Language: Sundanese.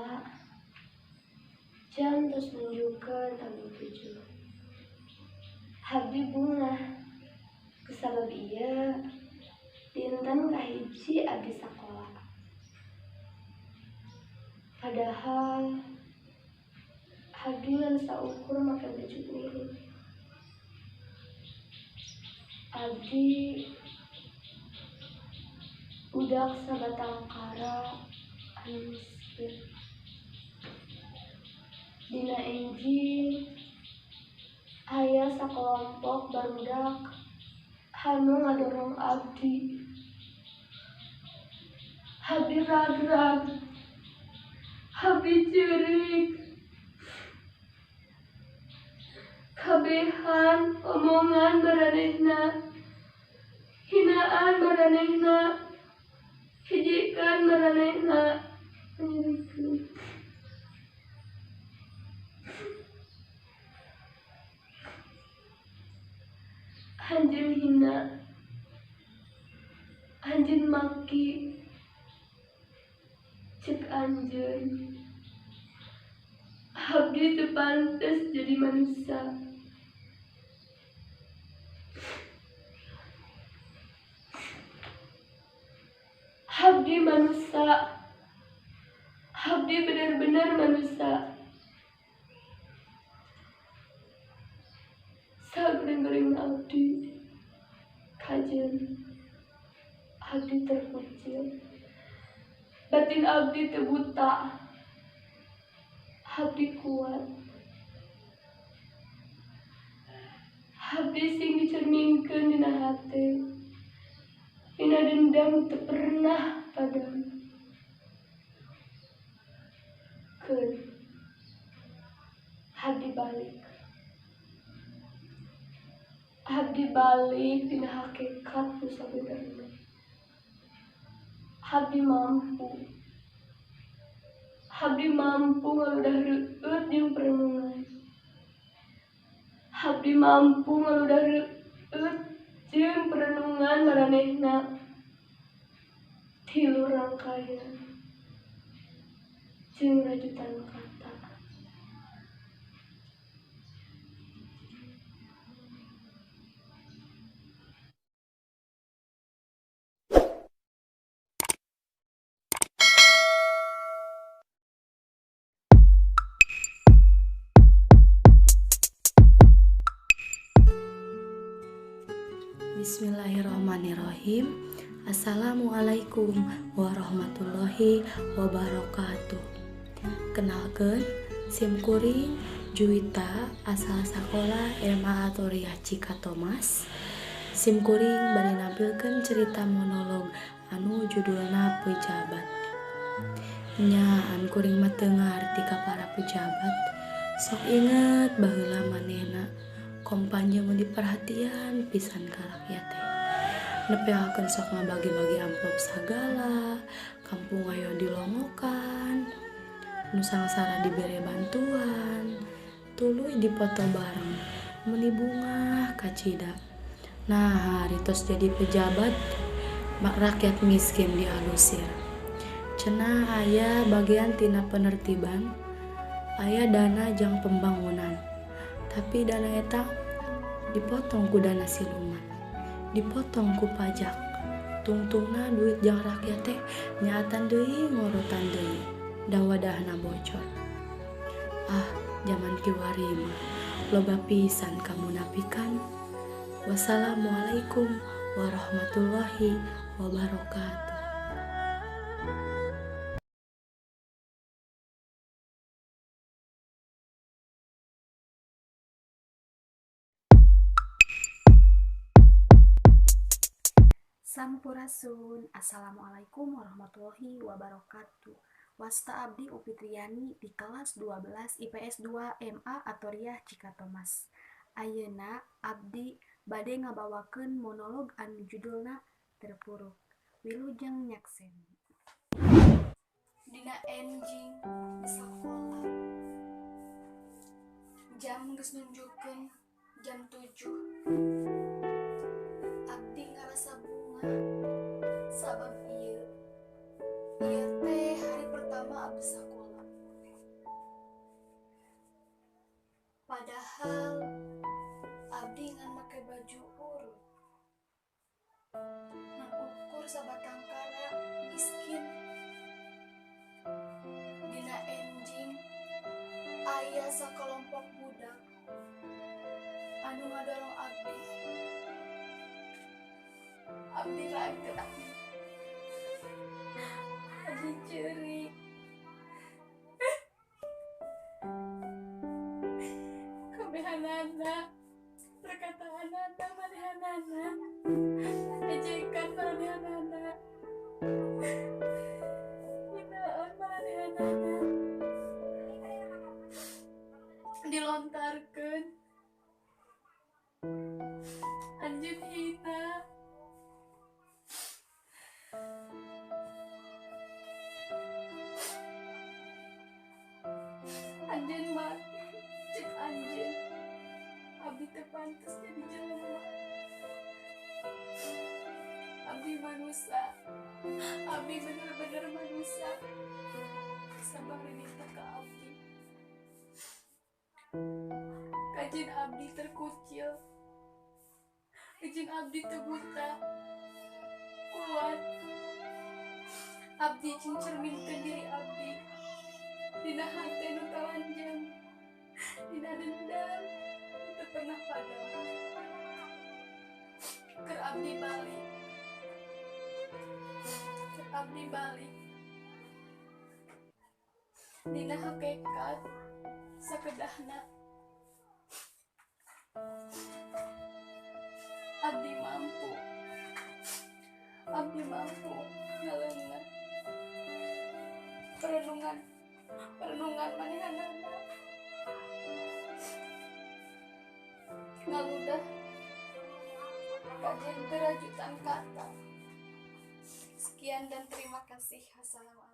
sakola. Jam terus nunjukkeun abdi 7. Abdi bungah kusabab ieu dinten kahiji abdi sakola. Padahal abdi ngan saukur make baju guru. Abdi budak sabatang kara anu miskin. Dina enjing aya sakelompok barudak anu ngadorong abdi. Abdi ragrag, abdi ceurik, kabehan omongan maranehna, hinaan maranehna, hijikan maranehna, nyerikeun. Anjeun hina, anjeun maki, cek anjeun. Abdi teu pantes jadi manusia. Abdi manusia, abdi benar-benar manusia. Sageuring-geuring abdi, kajeun abdi terkucil. Batin abdi teu buta, abdi kuat. Abdi sing dicerminkeun dina hate, dina dendam teu pernah padam. Keun abdi balik. Abdi balik dina hakikat nu sabenerna. Abdi mampu. Abdi mampu ngaludah reueut jeung perenungan. Abdi mampu ngaludah reueut jeung perenungan maranehna. Tilu rangkaian jeung rajutan kata. Bismillahirrahmanirrahim. Assalamualaikum warahmatullahi wabarakatuh. Kenalkeun, sim kuring Juwita asal sakola MA Athoriyah Cikatomas. Sim kuring bade nampilkeun cerita monolog anu judulna Pejabat. Nya an kuring mah teu ngarti ka para pejabat. Sok inget baheula manehna kompanye mun diperhatian pisan ka rakyat teh. Nepihakeun sok ngabagi-bagi amplop sagala, kampung ayo dilongokan, nu sangsara dibere bantuan, tuluy dipoto bareng, meuni bungah kacida. Nah, hari tos jadi pejabat, rakyat miskin dialusir. Cenah aya bagian tina penertiban, aya dana jang pembangunan. Tapi dana eta dipotong ku dana siluman, dipotong ku pajak. Tungtungna duit jang rakyat teh nyaatan deui ngorotan deui, da wadahna bocor. Ah, jaman kiwari mah loba pisan kamunafikan. Wassalamualaikum warahmatullahi wabarakatuh. Sampurasun. Assalamualaikum warahmatullahi wabarakatuh. Wasta abdi Upitriani di kelas 12 IPS 2 MA Athoriyah Cikatomas. Ayeuna abdi bade ngabawakeun monolog anu judulna Terpuruk. Wilujeng nyaksen. Dina enjing di sakola. Jam geus nunjukkeun jam 7. Abdi ngarasa bungah sabab ieu teh hari pertama abdi sakola. Padahal abdi ngan make baju urut, ngan ukur sabatang kara miskin. Dina enjing aya sakelompok budak anu ngadorong abdi. Abdi raga, abdi ceurik. Kabehanana, perkataanana, manehanana, ejekan maranehanana, hinaan maranehanana, dilontarkeun, anjeun hina. Anjeun mati, cek anjeun, abdi teu pantes jadi jelema. Abdi manusia, abdi bener-bener manusia. Sabar rinita ka abdi. Kajeun abdi terkucil, kajeun abdi teu buta, kuat. Abdi cing cerminkeun diri abdi. Dina hate nu talanjang, dina dendam nu teu pernah padam. Keur abdi balik, keur abdi balik. Dina hakikat sakedahna abdi mampu, abdi mampu ngaleungeut perenungan perenungan manehanana, ngaludah kajeun teu rajutan kata. Sekian dan terima kasih. Assalamualaikum.